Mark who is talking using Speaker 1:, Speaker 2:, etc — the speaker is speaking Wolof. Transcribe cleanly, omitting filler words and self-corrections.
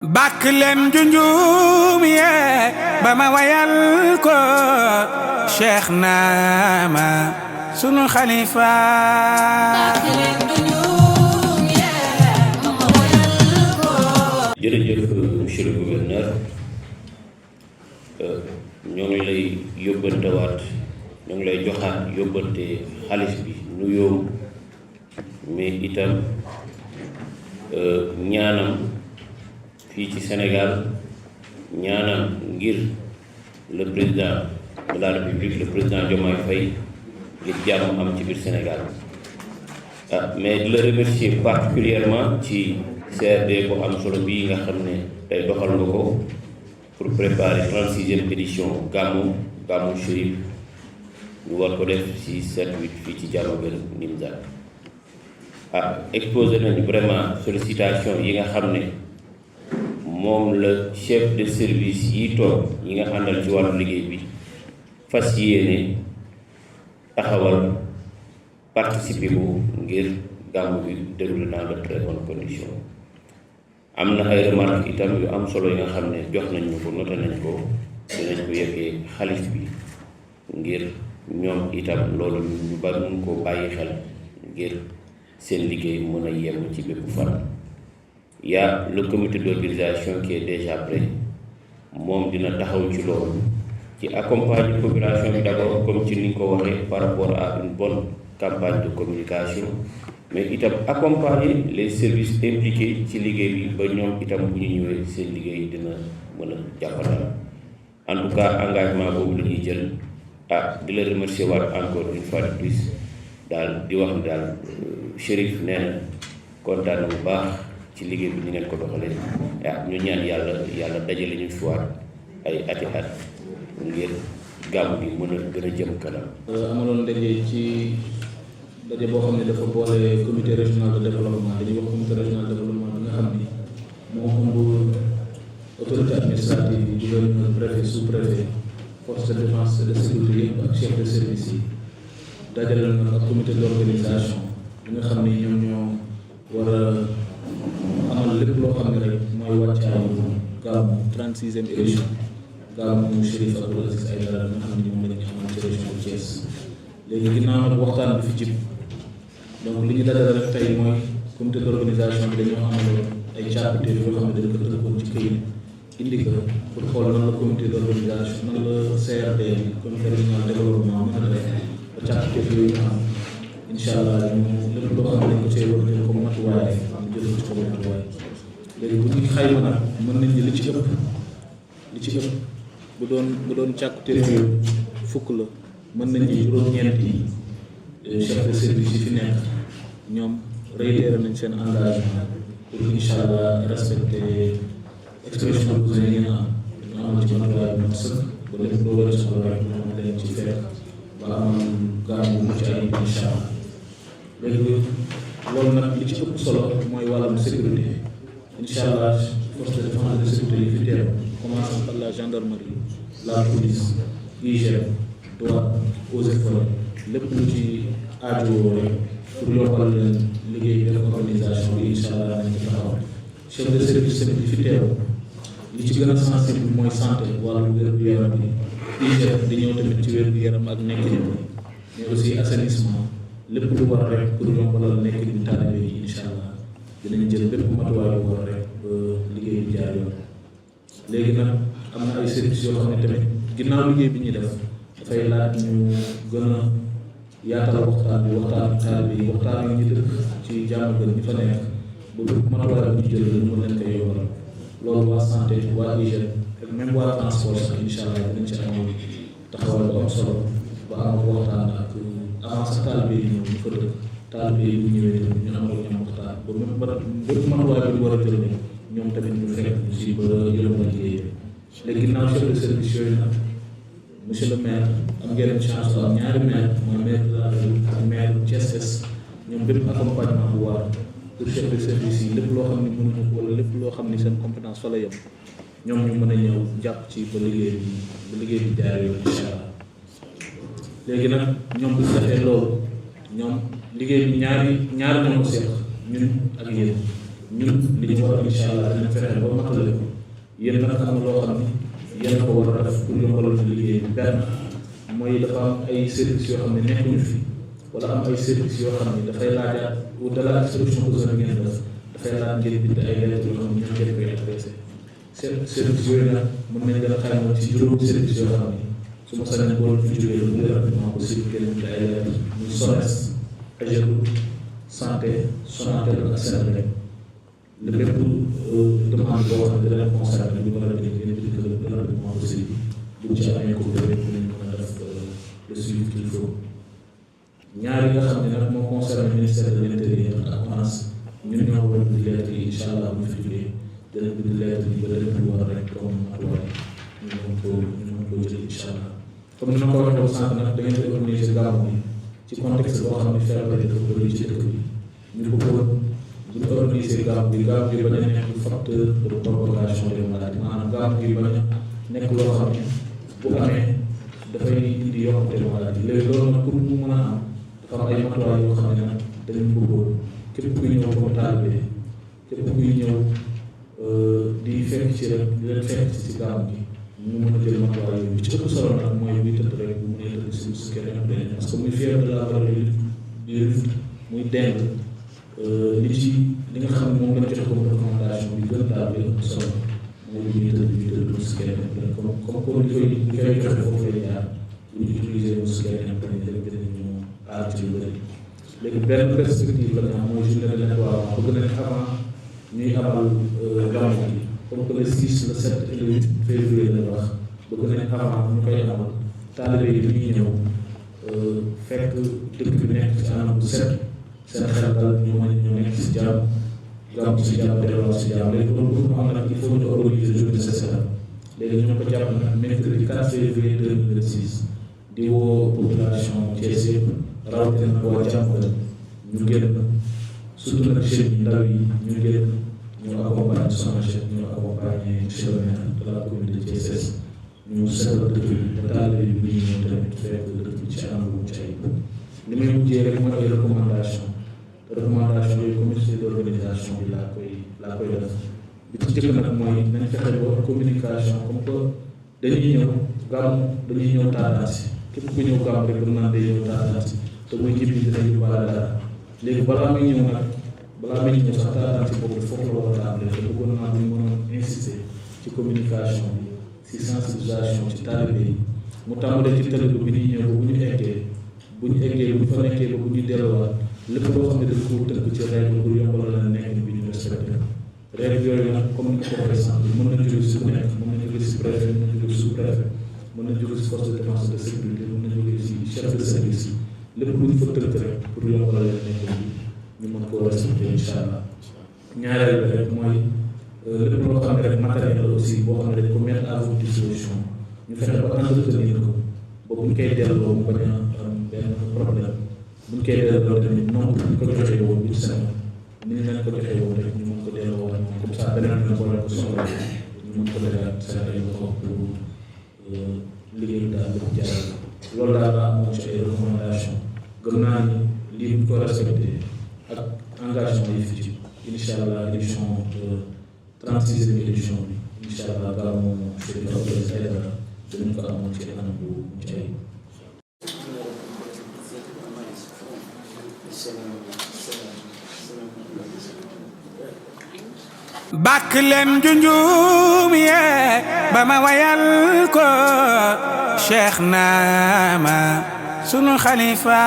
Speaker 1: bàkk leen junjum yee ba ma wayal ko Cheikh Naama sunu xalifa. bàkk leen junjum yee ba ma wayal ko.
Speaker 2: jërëjëf monsieur le gouverneur ñoo ngi lay yóbbantewaat ñoo ngi lay joxaat yóbbante xaalis bi nuyoo mais itam ñaanam fii ci Sénégal ñaanam ngir le président de la République le président Diomaye Faye ngir jàmm am ci biir Sénégal mais di la remercier particulièrement ci CRD bu am solo bii nga xam ne tey doxal nga ko pour préparer 36e édition gàmmu Chérif ñu war ko def ci 7-8 fii ci Diamaguène Nimzatt exposé nañu vraiment sollicitation yi nga xam ne moom la chef de service yi toog yi nga àndal ci wàllu liggéey bi fas yéene taxawal participer bu ngir gàmmu bi déroulé dans de très bonnes conditions. am na ay remarques itam yu am solo yi nga xam ne jox nañ ñu ko noté nañ ko dinañ ko yeggee xaalis bi ngir ñoom itam loolu ñu bari mun koo bàyyi xel ngir seen liggéey mën a yem ci bépp fan. Il y a le comité d'organisation qui est déjà prêt moom dina taxaw ci loolu ci accompagner population bi d'abord comme ci ni nga ko waxee par rapport à une bonne campagne de communication mais itam accompagner les services impliqués ci liggéey bi ba ñoom itam bu ñu ñëwee seen liggéey dina mën a jàppandal en tout cas engagement boobu la ñuy jël di la remercier waat encore une fois de plus daal di wax ni daal Chérif nee na kontaan na bu baax ci liggéey bi ni ngeen ko doxalee ñu ñaan yàlla dajale ñu fi waat ay ati at ngir gàmmu gi mën a gën a jëm kanam.
Speaker 3: amaloon daje ci daje boo xam ne dafa boole comité régional de développement dañuy wax comité régional de développement bi nga xam ni moo ëmb autorité administrative yi gouverneur préfet sous-préfet force de défense et de sécurité yëpp ak chef de service yi dajale na ak comité d'organisation bi nga xam ni ñoom ñoo war a amal lépp loo xam ne rek mooy wàccaayu gàmmu 36e édition gàmmu Chérif Abdoul Aziz Aïdara bi nga xam ne moom la ñu amal ci région bu Thiès léegi ginnaaw nag waxtaan bi fi jib donc li ñu dajale rek tey mooy comité d'organisation bi dañoo amaloon ay càppite yoo xam ne dañ ko tënkoon ci këyit indi ko pour xool nan la comité d'organisation nan la CRD bi comité régional de développement mën a def ba càppite yooyu ñu am incha allah ñu lépp loo xam ne dañ ko cee war a jël comme matuwaay ñu jël ko ci comme matuwaay léegi bu ñu xayma nag mën nañ li ci ëpp bu doon càkkute yooyu fukk la mën nañ ni juróom-ñeent yi chef de service yi fi nekk ñoom réitéré nañ seen engagement pour incha allah respecter expression de besoin yi ngeen am ñu amal ci matuwaay bu mat sëkk ba lépp loo war a soxla rek ñoom leen ci fekk ba amal gàmmu bu mucc ayib incha allah léegi loolu nag li ci ëpp solo mooy wàllum sécurité incha allah force de défense et de sécurité yi fi teew commençant par la gendarmerie la police hygiène douane eaux et forêts lépp lu ci aajowoo rek pour yombal leen liggéey def organisation bi incha allah nañ ci taxaw chef de service yi fi teew li ci gën a sensible mooy santé wàllu wér-gu-yaram bi hygiène di ñëw tamit ci wér-gu-yaram ak nekkin bi mais aussi assainissement lépp lu war rek pour yombalal nekkin bi taalibe yi incha allah dinañ jël bépp matuwaay bu war rek ba liggéey bi jaar yoon léegi nag am na ay services yoo xam ne tamit ginnaaw liggéey bi ñuy def dafay laaj ñu gën a yaatal waxtaan bi waxtaan taalibe yi waxtaan yi ñu dëkk ci Diamaguène ñi fa nekk ba bépp matuwaay bu ñu jël ñu mën leen koy yombal loolu waa santé waa hygiène ak même waa transport sax incha allah dinañ ci amoon taxawal bu am solo ba am waxtaan ak avant sax taalibe yi ñëw ñu fa dëkk taalibe yi bu ñëwee tamit ñu amal ñoom waxtaan ba même bépp matuwaay bi ñu war a jël ñoom tamit ñu fekk si ba yombal liggéey léegi ginnaaw chef de service yooyu nag monsieur le maire am ngeen chance am ñaari maire mooy maire de la ville ak maire Thiès Est ñoom bépp accompagnement bu war pour chef de service yi lépp loo xam ne mënuñu ko wala lépp loo xam ne seen compétence fa la yem ñoom ñu mën a ñëw jàpp ci ba liggéey bi jaar yoon incha allah léegi nag ñoom bu ñu defee loolu ñoom liggéey bi ñaari ñoo ko seq ñun ak yéen ñun li ñu war incha allah dinañ fexe ba matale ko yéen nag am na loo xam ni yéen ko war a def pour yombalal ñu liggéey bi benn mooy dafa am ay services yoo xam ne nekkuñu fi wala am ay services yoo xam ne dafay laajaat au delà instruction besoin ngeen def dafay laaj ngeen bind ay lettres yoo xam ne ñoo ngeen koy adressé services yooyu nag mën nañ gën a xayma ci juróomi services yoo xam ne su ma sañoon boo fi jógee lu plus rapidement possible ngeen bind ay lettres muy SONES AGEROUTE santé Sonatel ak Senelec le bépp demande boo xam ne dina leen concerné bi war a dégg ngeen bind le plus rapidement possible bu ci amee ko rek dinañ mën a def le suivi qu'il faut ñaar yi nga xam ne nag moo concerné ministère de l'intérieur ak ONAS ñun ñoo war a bind lettre yi incha allah bu fi jógee danañ bind lettre yi ba lépp lu war rek comme matuwaay ñu mën koo jël incha allah comme ni ma ko waxee sànq nag da ngeen di organiser gàmmu bi ci contexte boo xam ne feebar yi dafa bëri ci dëkk bi ñu bëggoon bu ñu organiser gàmmu bi bañ a nekk facteur de propagation des maladies maanaam gàmmu bi bañ a nekk loo xam ne bu amee dafay indi yokkute maladie léegi loolu nag pour mu mën a am dafa am ay matuwaay yoo xam ne nag dañu bëggoon képp kuy ñëw comme taalibe képp kuy ñëw di fekk ci rek di leen fekk ci gàmmu gi ñu mën a jël matuwaay yooyu ci ëpp solo nag mooy buy tëdd rek bu mënee tëdd si keneen beneen parce que muy fièvre de la variole du Rift muy dengue li nga xam ne moom lañ joxe comme recommandation bi gën daal bi ëpp solo mooy buy tëdd si keneen beneen comme li koy joxe foofu lay jaar bu ñu utiliser si keneen beneen rek dinañu aar ci lu bëri léegi benn perspective la ñu am mooy journée de nettoiement bëgg nañ avant ñuy amal gàmmu gi comme que le 6 le 7 et le 8 février lañ wax bëgg nañ avant ñu koy amal taalibe yi ñuy ñëw fekk dëkk bi nekk ci anam bu set seen xel dal ñu mën ñu nekk si jàmm gàmmu si jàmm delluwaat si jàmm léegi loolu pour mu am nag il faut ñu organiser journée nécessaire léegi ñu ko jàpp nag mercredi 4 février 2026 di woo population Thiès yëpp rawatina waa Diamaguène ñu génn surtout nag jeunes yi ndaw yi ñu génn ñu accompagner Sonaged ñu accompagner monsieur le maire de la commune de Thiès ñu seetlu dëkk bi ba taalibe bi bu ñu ñëw tamit fekk dëkk bi ci anam bu ci ayib li may mujjee rek mooy ay recommandation yooyu comité d'organisation bi laa koy def bi ci njëkk nag mooy nañ fexe ba communication comme que dañuy ñëw tendance képp ku ñëw gàmm rek mën naa day ñëw tendance te muy ñibbi dina yóbbaale dara léegi balaa muy ñëw sax tendance boobu foofu la war a tàmbalee te bëggoon naa bu ñu mënoon insister ci communication bi ci sensibilisation ci taalibe yi mu tàmbalee ci télé bi ñuy ñëw ba bu ñu eggee bu ñu fa nekkee ba bu ñu delluwaat lépp loo xam ne dañ ko tënk ci règle pour yombalal la nekk bi ñu respecté règle yooyu nag comme ni ko waxee sànq mën na jóge si ku nekk mën na jóge si préfet mën na jóge si sous-préfet mën na jóge si force de défense et de sécurité mën na jóge si chef de service yi lépp lu ñu fa tënk rek pour yombalal la nekk bi ñu mën koo respecté incha allah ñaareel bi rek mooy lépp loo xam ne rek matériel la aussi boo xam ne dañ ko mettre à votre disposition ñu fexe ba entretenir ko ba bu ñu koy delloo mu bañ a am benn problème bu ñu koy delloo tamit nombre bi ñu ko joxee woon bi semaine ni ñu leen ko joxee woon rek ñu mën ko delloo woon comme ça beneen bi boo leen ko soxla ñu mën ko defaat seen ay loxo pour liggéey daal di jaay loolu daal la amoon ci ay recommandation gëm naa ni lii bu ñu ko respecté ak engagement yi fi ci incha allah édition 36e édition bi incha allah gaaw moom Chérif Abdoulaye Aïdara dinañ ko amoon ci anam bu ci ay
Speaker 1: bàkk leen junjum yee ba ma wayal ko Cheikh Naama sunu xalifa